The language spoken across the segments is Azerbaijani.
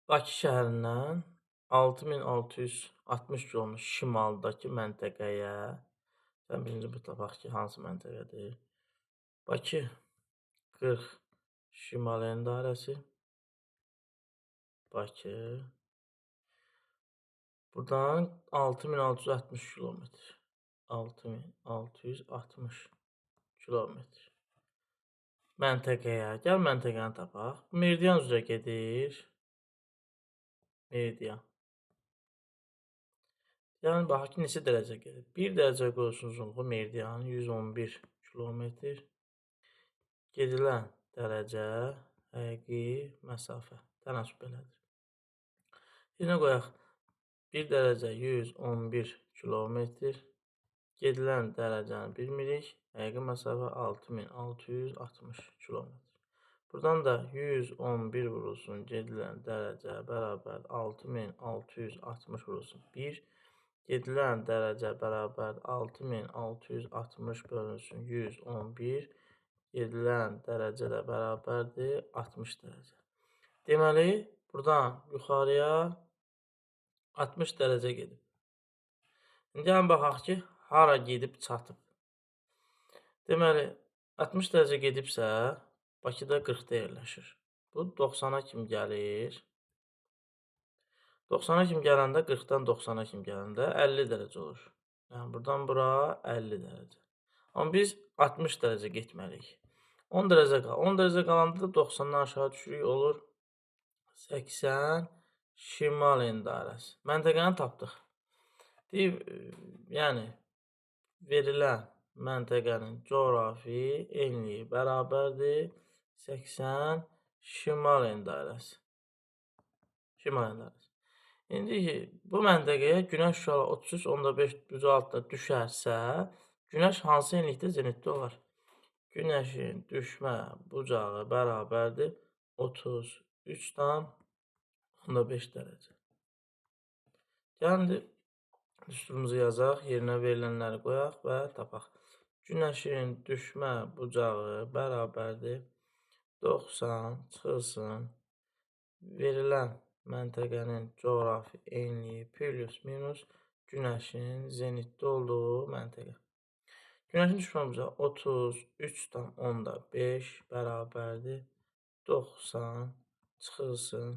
Bakı şəhərindən 6660 km şimaldakı məntəqəyə, sən birinci bu tapaq ki, hansı məntəqədir? Bakı 40 şimal en dairəsi. Bakı. Buradan 6660 kilometr. 6660 kilometr. Məntəqəyə. Gəl məntəqəni tapaq. Meridian üzrə gedir. Meridian. Yəni, baxaq ki, neçə dərəcə gedir. 1 dərəcə qoyulsun uzunluğu meridianın 111 kilometr. Gedilən dərəcə həqiqi məsafə. Tənasüb belədir. Yerinə qoyaq. 1 dərəcə 111 kilometr. Gedilən dərəcəni bilmirik. Həqiqi məsafə 6660 kilometr. Buradan da 111 vurulsun gedilən dərəcə bərabər 6660 vurulsun 1. Gedilən dərəcə bərabər 6660 bölünsün 111. Gedilən dərəcə də bərabərdir 60 dərəcə. Deməli, buradan yuxarıya 60 dərəcə gedib. İndi gəlin baxaq ki, hara gedib çatıb. Deməli, 60 dərəcə gedibsə, Bakıda 40-da yerləşir. Bu 90-a kimi gəlir. 90-a kimi gələndə, 40-dan 90-a kimi gələndə 50 dərəcə olur. Yəni, buradan bura 50 dərəcə. Amma biz 60 dərəcə getməliyik. 10 dərəcə qal. 10 dərəcə qalanda da 90-dan aşağı düşürük, olur 80 şimal en dairəsi. Məntəqəni tapdıq. Deyib, yəni, verilən məntəqənin coğrafi enliyi bərabərdir 80 şimal en dairəsi. Şimal en dairəsi. İndi ki, bu məntəqəyə günəş şüaları 33,5 bucağı altında düşərsə, günəş hansı enlikdə zenitdə olar? Günəşin düşmə bucağı bərabərdir 33,5 dərəcə. Gəlin, düsturumuzu yazaq, yerinə verilənləri qoyaq və tapaq. Günəşin düşmə bucağı bərabərdir 90 çıxılsın verilən məntəqənin coğrafi enliyi plus minus günəşin zenitdə olduğu məntəqə. Günəşin düşmə bucağı 33,5 bərabərdir 90 çıxılsın.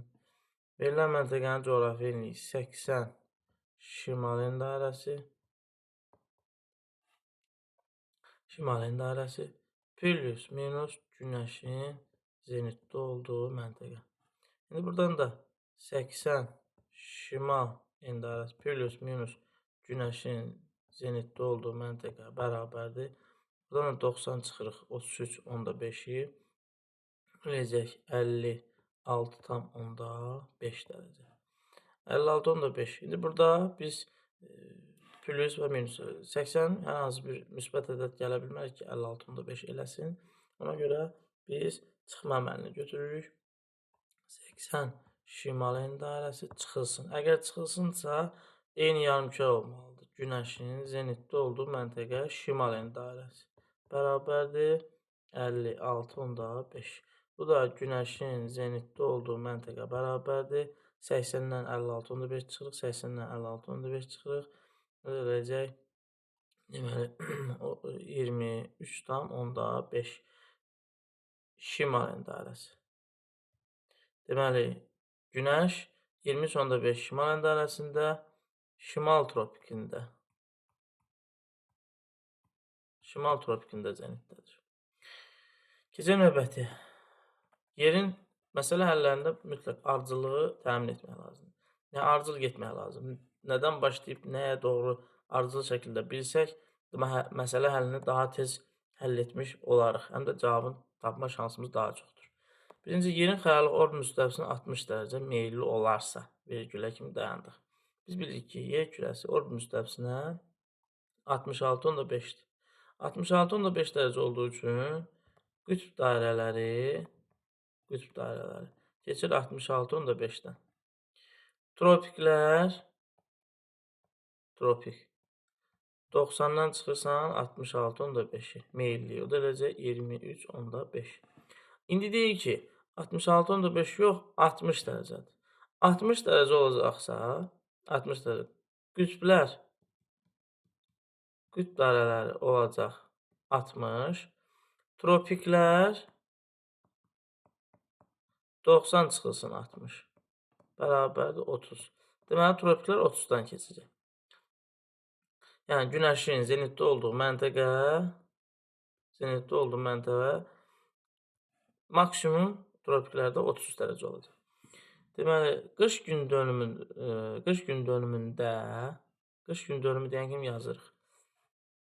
Verilən məntəqənin coğrafi enliyi 80 şimal en dairəsi. Şimal en dairəsi plus minus günəşin zenitdə olduğu məntəqə. İndi buradan da 80 şimal en dairəsi plus minus günəşin zenitdə olduğu məntəqə bərabərdir. Buradan da 90 çıxırıq 33,5-i. Eləyəcək 56,5 dərəcə. 56,5. İndi burada biz plus və minus 80 hər hansı bir müsbət ədəd gələ bilməz ki, 56,5 eləsin. Ona görə biz çıxma əməlini götürürük. 80 şimal en dairəsi çıxılsın. Əgər çıxılsınsa, eyni yarımkürə olmalıdır. Günəşin zenitdə olduğu məntəqə şimal en dairəsi bərabərdir 56,5. Bu da günəşin zenitdə olduğu məntəqə bərabərdir. 80-dən 56,5 çıxırıq, 80-dən 56,5 çıxırıq. Bu da eləyəcək, deməli, 23,5 şimal en dairəsi. Deməli, günəş 23,5 şimal en dairəsində, şimal tropikində. Şimal tropikində zenitdədir. Keçək növbəti. Yerin məsələ həllərində mütləq ardıcıllığı təmin etmək lazımdır. Yəni, ardıcıl getmək lazımdır. Nədən başlayıb nəyə doğru ardıcıl şəkildə bilsək, məsələ həllini daha tez həll etmiş olarıq. Həm də cavabını tapma şansımız daha çoxdur. Birinci, yerin xəyali orbit müstəvisinə 60 dərəcə meyilli olarsa, vergülə kimi dayandıq. Biz bilirik ki, yer kürəsi orbit müstəvisinə 66,5-dir. 66,5 dərəcə olduğu üçün qütb dairələri keçir 66,5-dən. Tropiklər, tropik 90-dan çıxırsan 66,5-i meyilli, o da eləcə 23,5. İndi deyir ki, 66,5 yox, 60 dərəcədir. 60 dərəcə olacaqsa, 60 dərəcə qütblər, qütb dairələri olacaq 60. Tropiklər 90 çıxılsın 60. Bərabərdir 30. Deməli, tropiklər 30-dan keçəcək. Yəni, günəşin zenitdə olduğu məntəqə, maksimum tropiklərdə 30 dərəcə olacaq. Deməli, qış gün dönümü, qış gün dönümü deyən kimi yazırıq.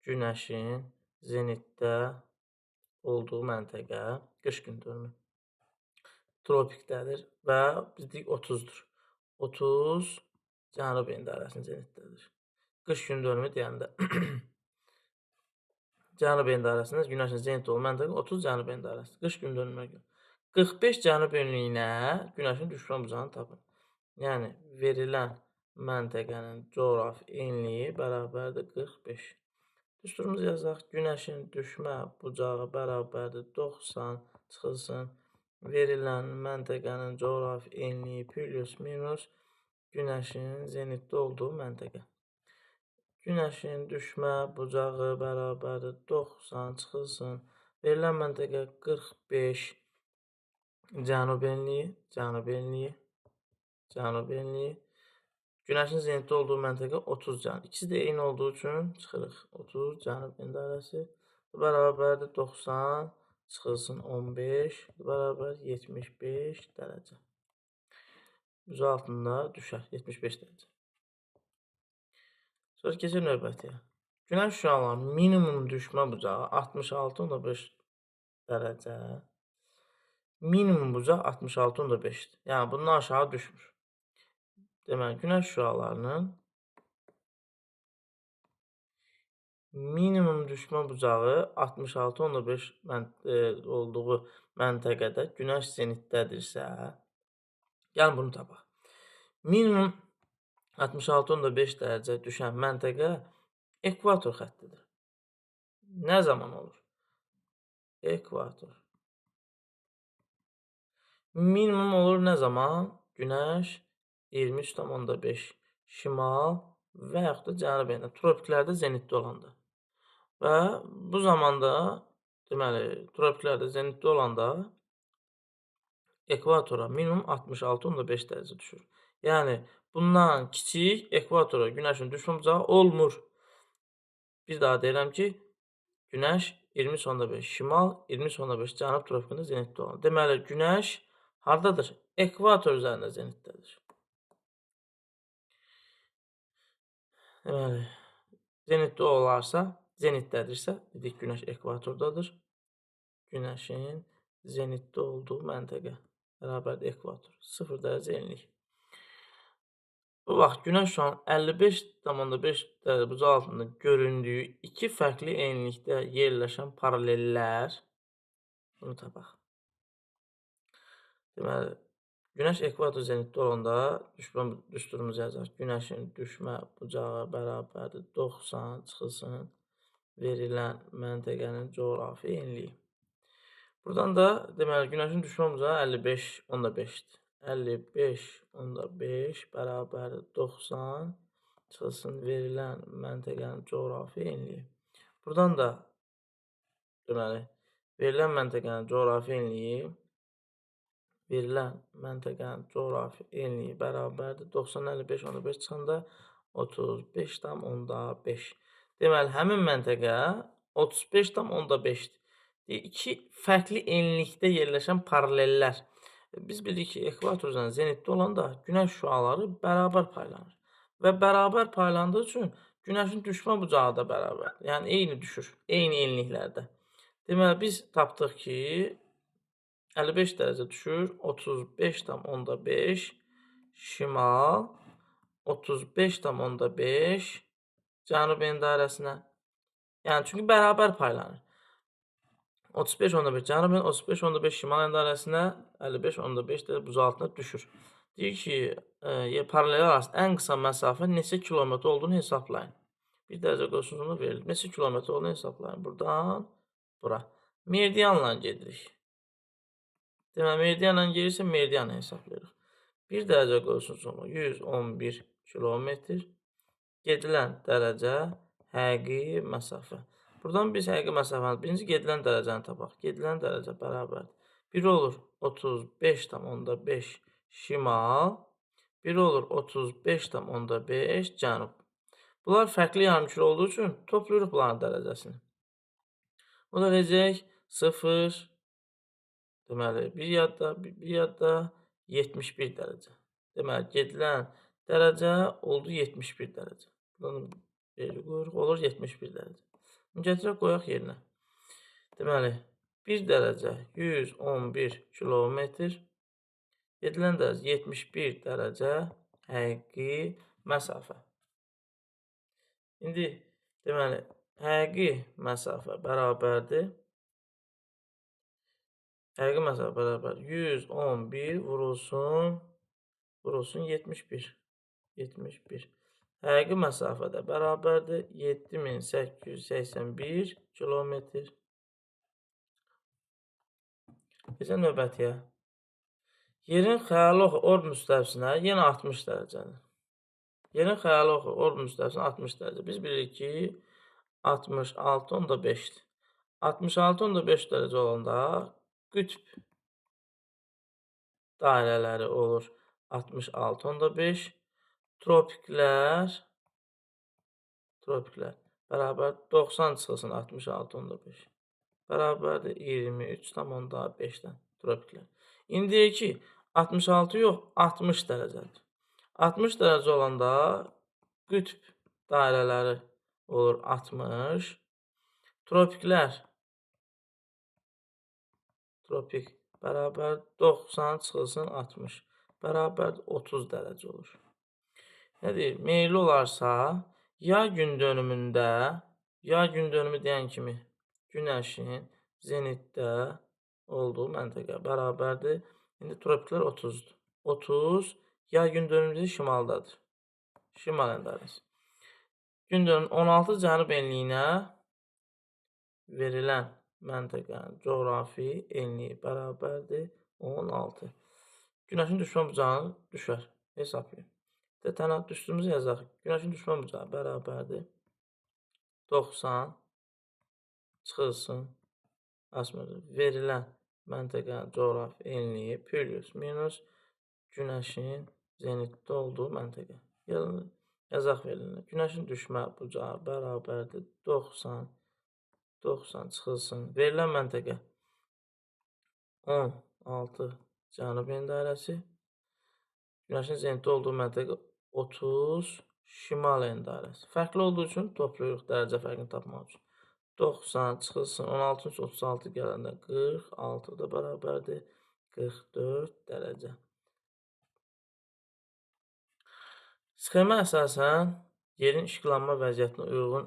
Günəşin zenitdə olduğu məntəqə qış gün dönümü tropikdədir və biz deyirik 30-dur. 30 cənub en dairəsinin zenitdədir. Qış gün dönümü deyəndə cənub en dairəsində günəşin zenitdə olduğu məntəqə 30 cənub en dairəsidir. Qış gün dönümünə görə 45 cənub enliyinə günəşin düşmə bucağını tapın. Yəni, verilən məntəqənin coğrafi enliyi bərabərdir 45. Düsturumuzu yazaq. Günəşin düşmə bucağı bərabərdir 90 çıxılsın. Verilən məntəqənin coğrafi enliyi plus minus günəşin zenitdə olduğu məntəqə. Günəşin düşmə bucağı bərabərdir 90 çıxılsın. Verilən məntəqə 45 cənub enliyi, cənub enliyi, cənub enliyi. Günəşin zenitdə olduğu məntəqə 30 cənub. İkisi də eyni olduğu üçün çıxırıq. 30 cənub en dairəsi bərabərdir 90 çıxılsın 15 bərabər 75 dərəcə. Bucağı altında düşər 75 dərəcə. Sonra keçir növbətiyə. Günəş şüalarının minimum düşmə bucağı 66,5 dərəcə. Minimum bucaq 66,5-dir. Yəni, bundan aşağı düşmür. Deməli, günəş şüalarının minimum düşmə bucağı 66,5 olduğu məntəqədə günəş zenitdədirsə, gəlin bunu tapaq. Minimum 66,5 dərəcə düşən məntəqə ekvator xəttidir. Nə zaman olur? Ekvator. Minimum olur nə zaman? Günəş 23,5 şimal və yaxud da cənub enində, tropiklərdə zenitdə olanda. Və bu zamanda, deməli, tropiklərdə zenitdə olanda ekvatora minimum 66,5 dərəcə düşür. Yəni, bundan kiçik ekvatora günəşin düşmə bucağı olmur. Bir daha deyirəm ki, günəş 23,5 şimal, 23,5 cənub tropikində zenitdə olan. Deməli, günəş hardadır? Ekvator üzərində zenitdədir. Deməli, zenitdə olarsa, zenitdədirsə, dedik günəş ekvatordadır. Günəşin zenitdə olduğu məntəqə bərabərdir ekvator. 0 dərəcə enlik. Bu vaxt günəş şüaının 55,5 dərəcə bucaq altında göründüyü iki fərqli enlikdə yerləşən paralellər, bunu tapaq. Deməli, günəş ekvator zenitdə olanda düşmə düsturumuzu yazaq. Günəşin düşmə bucağı bərabərdir 90 çıxılsın verilən məntəqənin coğrafi enliyi. Buradan da deməli, günəşin düşmə bucağı 55,5-dir. 55,5 bərabərdir 90 çıxılsın verilən məntəqənin coğrafi enliyi. Buradan da deməli, verilən məntəqənin coğrafi enliyi bərabərdir 90 55,5 çıxanda 35,5. Deməli, həmin məntəqə 35,5-dir. İki fərqli enlikdə yerləşən paralellər. Biz bilirik ki, ekvator üzərində zenitdə olanda günəş şüaları bərabər paylanır. Və bərabər paylandığı üçün günəşin düşmə bucağı da bərabərdir. Yəni, eyni düşür, eyni enliklərdə. Deməli, biz tapdıq ki, 55 dərəcə düşür, 35,5 şimal, 35,5 cənub en dairəsinə. Yəni, çünki bərabər paylanır. 35,5 cənub en, 35,5 şimal en dairəsinə, 55,5 də bucağı altına düşür. Deyir ki, paralel arasında ən qısa məsafə neçə kilometr olduğunu hesablayın. Bir dərəcə qovşusunda verilir. Neçə kilometr olduğunu hesablayın. Buradan bura. Meridianla gedirik. Deməli, meridianla gedirsə, meridianı hesablayırıq. 1 dərəcə qövsün sonu 111 kilometr. Gedilən dərəcə həqiqi məsafə. Buradan biz həqiqi məsafəni, birinci gedilən dərəcəni tapaq. Gedilən dərəcə bərabərdir. 1 olur 35,5 şimal, 1 olur 35,5 cənub. Bunlar fərqli yarımkürə olduğu üçün toplayırıq bunların dərəcəsini. Bu da verəcək 0, deməli, 1 yadda, 1 yadda 71 dərəcə. Deməli, gedilən dərəcə oldu 71 dərəcə. Buradan vergi qoyuruq, olur 71 dərəcə. Bunu gətirək, qoyaq yerinə. Deməli, 1 dərəcə 111 kilometr, gedilən dərəcə 71 dərəcə həqiqi məsafə. İndi, deməli, həqiqi məsafə bərabərdir. Həqiqi məsafə bərabər 111 vurulsun 71. 71. Həqiqi məsafə də bərabərdir 7881 kilometr. Keçək növbətiyə. Yerin xəyali oxu orb müstəvisinə yenə 60 dərəcədir. Yerin xəyali oxu orb müstəvisinə 60 dərəcə. Biz bilirik ki, 66,5-dir. 66,5 dərəcə olanda qütb dairələri olur 66,5. Tropiklər bərabər 90 çıxılsın 66,5. Bərabərdir 23,5-dən tropiklər. İndi deyir ki, 66 yox, 60 dərəcədir. 60 dərəcə olanda qütb dairələri olur 60. Tropiklər tropik bərabər 90 çıxılsın 60. Bərabər 30 dərəcə olur. Nə deyir? Meyilli olarsa, yay gün dönümündə, yay gün dönümü deyən kimi günəşin zenitdə olduğu məntəqə bərabərdir. İndi tropiklər 30-dur. 30, yay gün dönümü şimaldadır. Şimal endarəsi. Gün dönümü 16 cənub enliyinə verilən məntəqənin coğrafi enliyi bərabərdir 16. Günəşin düşmə bucağını düşər. Hesablayın. Tənə düstümüzü yazaq. Günəşin düşmə bucağı bərabərdir 90 çıxılsın verilən məntəqənin coğrafi enliyi plus minus günəşin zenitdə olduğu məntəqə. Yazaq verilənə. Günəşin düşmə bucağı bərabərdir 90 çıxılsın. Verilən məntəqə 16 cənub en dairəsi. Günəşin zenitdə olduğu məntəqə 30 şimal en dairəsi. Fərqli olduğu üçün toplayırıq dərəcə fərqini tapmaq üçün. 90 çıxılsın 16 36 gələndə 46 da bərabərdir 44 dərəcə. Sxemə əsasən yerin işıqlanma vəziyyətinə uyğun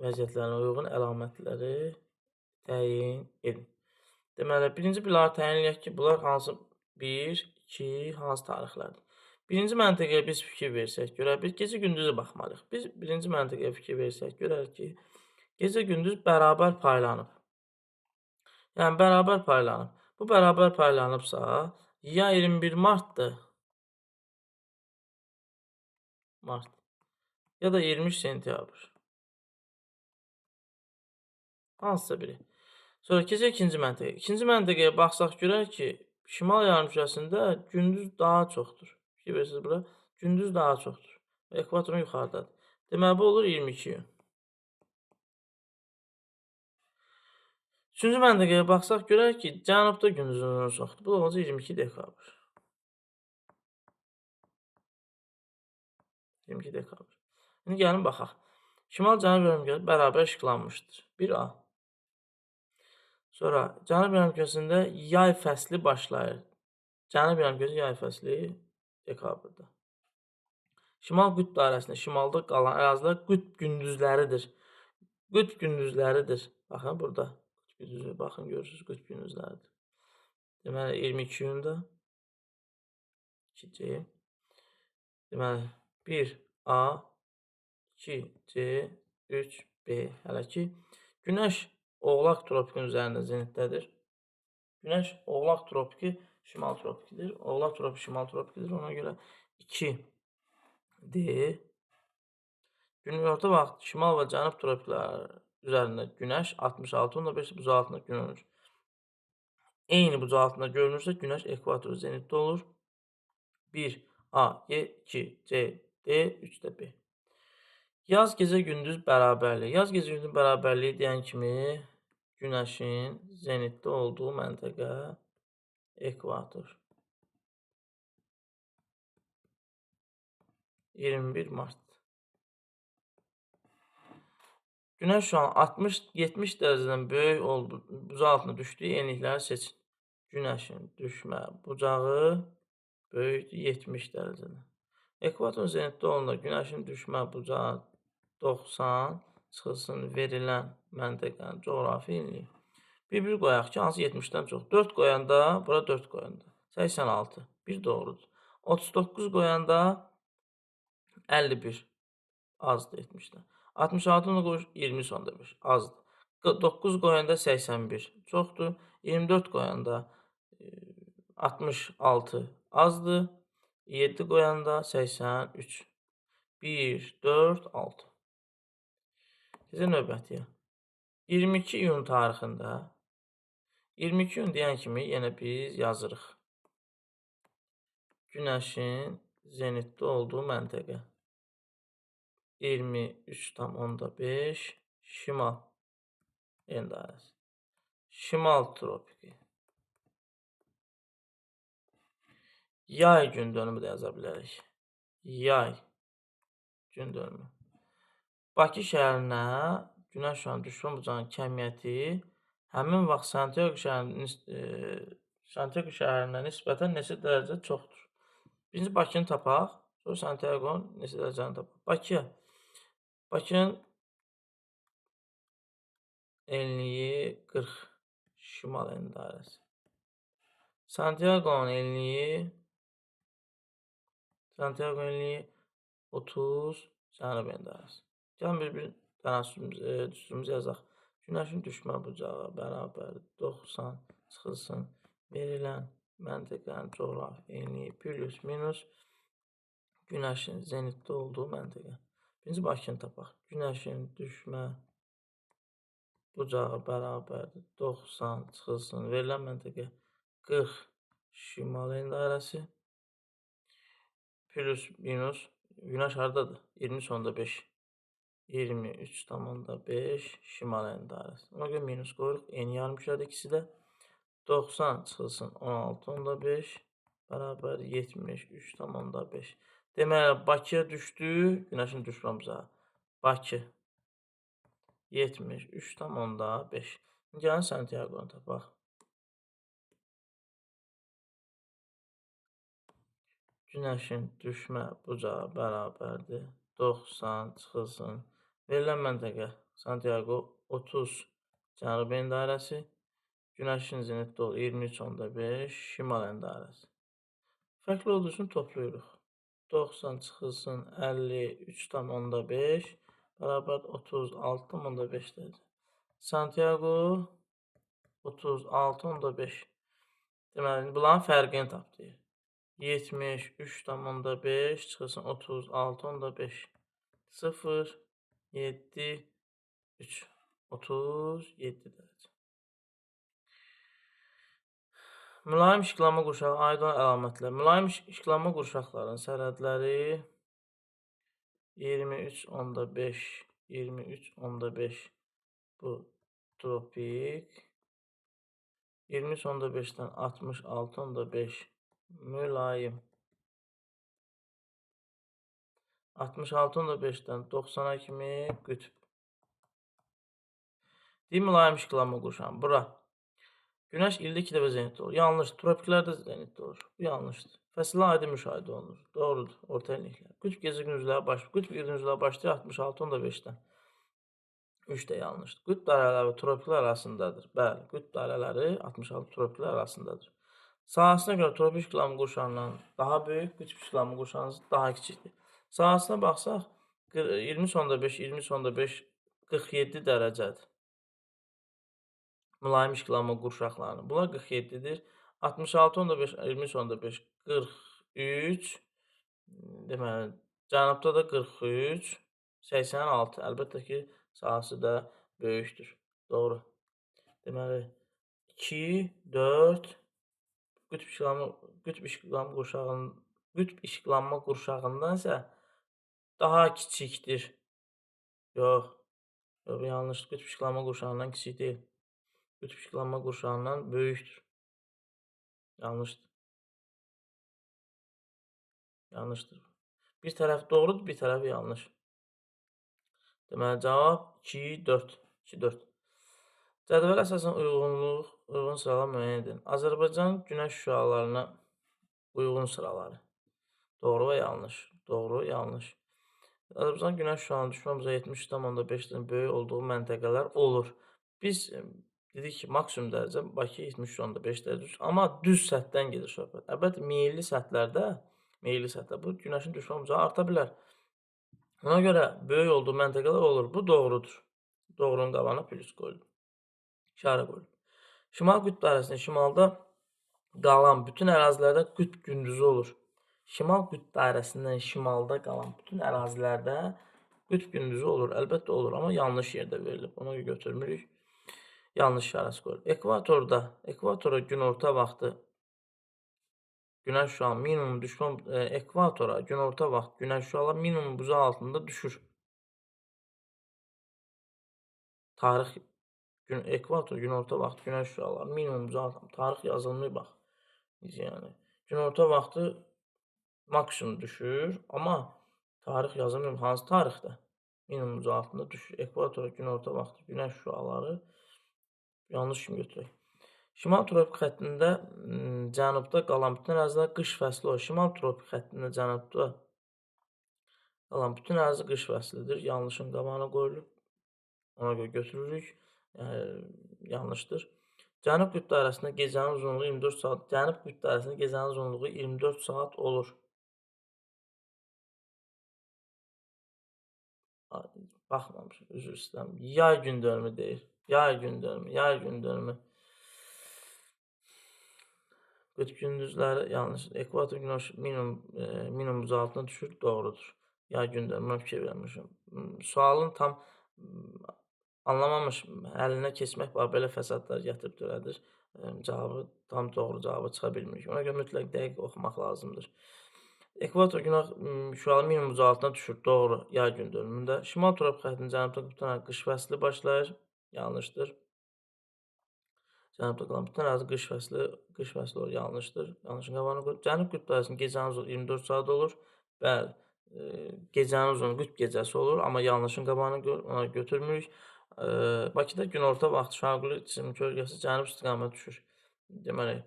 vəziyyətlərinə uyğun əlamətləri təyin edin. Deməli, birinci bunları təyin edək ki, bunlar hansı 1, 2, hansı tarixlərdir. Birinci məntəqəyə biz fikir versək, görək, biz gecə-gündüzə baxmalıyıq. Biz birinci məntəqəyə fikir versək, görək ki, gecə-gündüz bərabər paylanıb. Yəni, bərabər paylanıb. Bu, bərabər paylanıbsa, ya 21 martdır, mart, ya da 23 sentyabr. Hansısa biri. Sonra keçək ikinci məntəqəyə. İkinci məntəqəyə baxsaq, görək ki, şimal yarımkürəsində gündüz daha çoxdur. Fikir verirsiniz bura, gündüz daha çoxdur. Ekvatorun yuxarıdadır. Deməli, bu olur 22 iyun. Üçüncü məntəqəyə baxsaq, görək ki, cənubda gündüzün çoxdur. Bu da olacaq 22 dekabr. 22 dekabr. İndi gəlin baxaq. Şimal-cənub yarımkürəsi bərabər işıqlanmışdır. 1A. Sonra cənub yarımkürəsində yay fəsli başlayır. Cənub yarımkürəsi yay fəsli dekabrda. Şimal qütb dairəsində şimalda qalan ərazilər qütb gündüzləridir. Qütb gündüzləridir. Baxın burada. Qütb gündüzü, baxın görürsünüz, qütb gündüzləridir. Deməli 22 iyunda 2C. Deməli 1A, 2C, 3B. Hələ ki Günəş Oğlaq tropikinin üzərində zenitdədir. Günəş Oğlaq tropiki şimal tropikidir. Oğlaq tropiki şimal tropikidir. Ona görə 2D. Günorta vaxt şimal və cənub tropiklər üzərində günəş 66,5 bucağı altında görünür. Eyni bucağı altında görünürsə, günəş ekvator zenitdə olur. 1, A, G, 2, C, D, 3 də B. Yaz gecə gündüz bərabərliyi. Yaz gecə gündüz bərabərliyi deyən kimi günəşin zenitdə olduğu məntəqə ekvator. 21 mart. Günəş şüaı 60-70 dərəcədən böyük oldu, bucağı altına düşdüyü enlikləri seçin. Günəşin düşmə bucağı böyükdür 70 dərəcədən. Ekvator zenitdə olanda günəşin düşmə bucağı 90 çıxılsın verilən məntəqənin coğrafi enliyi. Bir-bir qoyaq ki, hansı 70-dən çox. 4 qoyanda, bura 4 qoyanda 86. 1 doğrudur. 39 qoyanda 51. Azdır 70-dən. 66 qoy 20,5 azdır. 9 qoyanda 81 çoxdur. 24 qoyanda 66 azdır. 7 qoyanda 83. 1, 4, 6. Keçək növbətiyə. 22 iyun tarixində 22 iyun deyən kimi yenə biz yazırıq. Günəşin zenitdə olduğu məntəqə. 23,5 şimal en dairəsi. Şimal tropiki. Yay gün dönümü də yaza bilərik. Yay gün dönümü. Bakı şəhərinə günəş şüağının düşmə bucağının kəmiyyəti həmin vaxt Santiago şəhərinə nisbətən neçə dərəcə çoxdur? Birinci Bakını tapaq, sonra Santiago-nun neçə dərəcəni tapaq. Bakıya. Bakının enliyi 40 şimal en dairəsi. Santiago'nun enliyi 30 cənub en dairəsi. Gəlin bir-bir düsturumuzu yazaq. Günəşin düşmə bucağı bərabər 90 çıxılsın verilən məntəqənin coğrafi enliyi plus minus günəşin zenitdə olduğu məntəqə. Birinci Bakını tapaq. Günəşin düşmə bucağı bərabərdir 90 çıxılsın verilən məntəqə 40 şimal en dairəsi plus minus günəş hardadır? 23,5 23,5 şimal en dairəsi. Ona görə minus qoyuruq. Eyni yarım kürədir ikisi də. 90 çıxılsın 16,5 bərabər 73,5. Deməli, Bakıya düşdü. Günəşin düşmə bucağı. Bakı 73,5. Gəlin Santiago-nu tapaq. Günəşin düşmə bucağı bərabərdir 90 çıxılsın. Verilən məntəqə Santiago 30 cənub en dairəsi. Günəşin zenitdə olur 23,5 şimal en dairəsi. Fərqli olduğu üçün toplayırıq. 90 çıxılsın 53,5 bərabər 36,5 dərəcə. Santiago 36,5. Deməli, bunların fərqini tap deyir. 73,5 çıxılsın 36,5. 0, 7, 3, 37 dərəcə. Mülayim işıqlanma qurşağı aid olan əlamətlər. Mülayim işıqlanma qurşaqlarının sərhədləri 23,5, 23,5 bu tropik, 23,5-dən 66,5 mülayim, 66,5-dən 90-a kimi qütb. Deyim, mülayim işıqlanma qurşağı. Bura. Günəş ildə 2 dəfə zenitdə olur. Yanlış. Tropiklərdə zenitdə olur. Bu yanlışdır. Fəsillər aydın müşahidə olunur. Doğrudur. Orta enliklər. Qütb gecə gündüzləri başlayır. Qütb gecə gündüzləri başlayır 66,5-dən. 3 də yanlışdır. Qütb dairələri və tropiklər arasındadır. Bəli, qütb dairələri 66 tropiklər arasındadır. Sahəsinə görə tropik işıqlanma qurşağından daha böyük, qütb işıqlanma qurşağından daha kiçikdir. Sahəsinə baxsaq, 23,5, 23,5, 47 dərəcədir. Mülayim işıqlanma qurşaqlarını. Bunlar 47-dir. 66,5, 23,5, 43. Deməli, cənubda da 43, 86. Əlbəttə ki, sahəsi də böyükdür. Doğru. Deməli, 2, 4, qütb işıqlanma qurşağından isə daha kiçikdir. Yox, yox, yanlış. Qütb işıqlanma qurşağından kiçik deyil. Qütb işıqlanma qurşağından böyükdür. Yanlışdır. Yanlışdır. Bir tərəf doğrudur, bir tərəfi yanlış. Deməli, cavab 2, 4. 2, 4. Cədvələ əsasən uyğun sıralar müəyyən edin. Azərbaycan günəş şüalarına uyğun sıraları. Doğru və yanlış. Doğru, yanlış. Azərbaycan günəş şüalarının düşmə bucağı 73,5-dən böyük olduğu məntəqələr olur. Biz dedik ki, maksimum dərəcə Bakı 73,5 dərəcə, amma düz səthdən gedir söhbət. Əlbəttə, meyilli səthlərdə bu günəşin düşmə bucağı arta bilər. Ona görə böyük olduğu məntəqələr olur. Bu doğrudur. Doğrunun qabağına plus qoyulur. İşarə qoyulur. Şimal qütb dairəsinin şimalda qalan bütün ərazilərdə qütb gündüzü olur. Şimal qütb dairəsindən şimalda qalan bütün ərazilərdə qütb gündüzü olur. Əlbəttə olur, amma yanlış yerdə verilib. Ona görə götürmürük. Yanlış işarəsi qoyulur. Ekvatora günorta vaxtı günəş şüağı minimum düşmə, ekvatora günorta vaxt günəş şüağı minimum bucağı altında düşür. Tarix ekvator günorta vaxt günəş şüaları minimum bucağı altında. Tarix yazılmıyor bax. Yəni günorta vaxtı maksimum düşür, amma tarix yazılmıyor. Hansı tarixdə? Minimum bucağı altında düşür. Ekvatora günorta vaxtı günəş şüaları yanlış kimi götürək. Şimal tropik xəttində cənubda qalan bütün ərazilər qış fəsli olur. Şimal tropik xəttində cənubda qalan bütün ərazi qış fəslidir. Yanlışın qabağına qoyulub. Ona görə götürürük. Yəni, yanlışdır. Cənub qütb dairəsində gecənin uzunluğu 24 saat. Cənub qütb dairəsində gecənin uzunluğu 24 saat olur. Baxmamışım, üzr istəyirəm. Yay gün dönümü deyir. Yay gün dönümü, yay gün dönümü. Qütb gündüzləri yanlış. Ekvator günəş minimum bucağı altına düşür. Doğrudur. Yay gün dönümü fikir vermişim. Sualın tam anlamamış, həlinə keçmək var, belə fəsadlar gətirib törədir. Cavabı, tam doğru cavabı çıxa bilmirik. Ona görə mütləq dəqiq oxumaq lazımdır. Ekvator günəş şüaları minimum bucağı altına düşür. Doğru. Yay gün dönümündə. Şimal tropik xəttinin cənubda bütün qış fəsli başlayır. Yanlışdır. Cənubda qalan bütün ərazi qış fəsli olur. Yanlışdır. Yanlışın qabağını qoyub. Cənub qütb dairəsinin gecənin uzunluğu 24 saat olur. Bəli, gecənin uzunluğu qütb gecəsi olur, amma yanlışın qabağını ona götürmürük. Bakıda günorta vaxtı Şarqlı cisim kölgəsi cənub istiqamətə düşür. Deməli,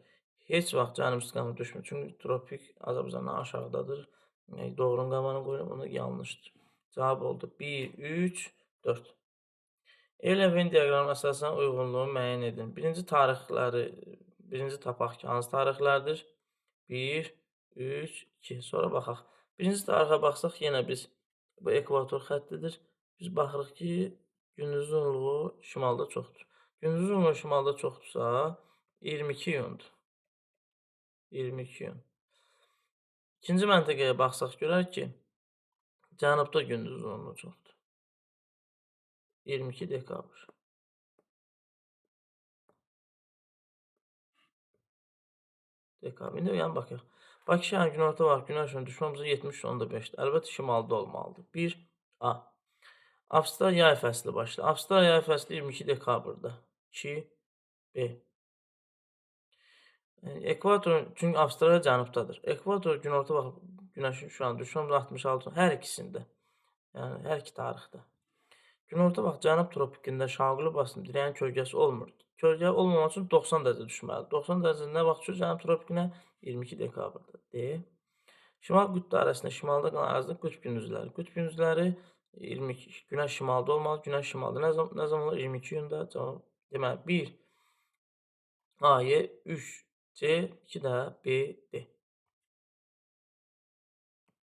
heç vaxt cənub istiqamətə düşmür. Çünki tropik Azərbaycandan aşağıdadır. Yəni, doğrunun qabağını qoyuram, ona yanlışdır. Cavab oldu 1, 3, 4. Elə Venn diaqramına əsasən uyğunluğu müəyyən edin. Birinci tarixləri, birinci tapaq ki, hansı tarixlərdir? 1, 3, 2. Sonra baxaq. Birinci tarixə baxsaq, yenə biz bu ekvator xəttidir. Biz baxırıq ki, gündüz uzunluğu şimalda çoxdur. Gündüz uzunluğu şimalda çoxdursa, 22 iyundur. 22 iyun. İkinci məntəqəyə baxsaq, görək ki, cənubda gündüz uzunluğu çoxdur. 22 dekabr. Dekabr. İndi yəni baxaq. Bakı şəhərinin günorta vaxt günəş şüalarının düşmə bucağı 73,5-dir. Əlbəttə şimalda olmalıdır. 1 A. Avstraliya yay fəsli başlayır. Avstraliya yay fəsli 22 dekabrda. 2 B. Ekvator, çünki Avstraliya cənubdadır. Ekvator günorta vaxt günəşin şüalarının düşmə bucağı 66 hər ikisində. Yəni hər iki tarixdə. Günorta vaxt cənub tropikində şaquli basım dirəyin kölgəsi olmur. Kölgə olmamaq üçün 90 dərəcə düşməlidir. 90 dərəcə nə vaxt düşür cənub tropikinə? 22 dekabrda. D. Şimal qütb dairəsində şimalda qalan ərazidə qütb gündüzləri. Qütb gündüzləri 22, günəş şimalda olmalı. Günəş şimalda nə zaman olur? 22 iyunda. Cavab deməli 1 A, Y, 3 C, 2 də B, D.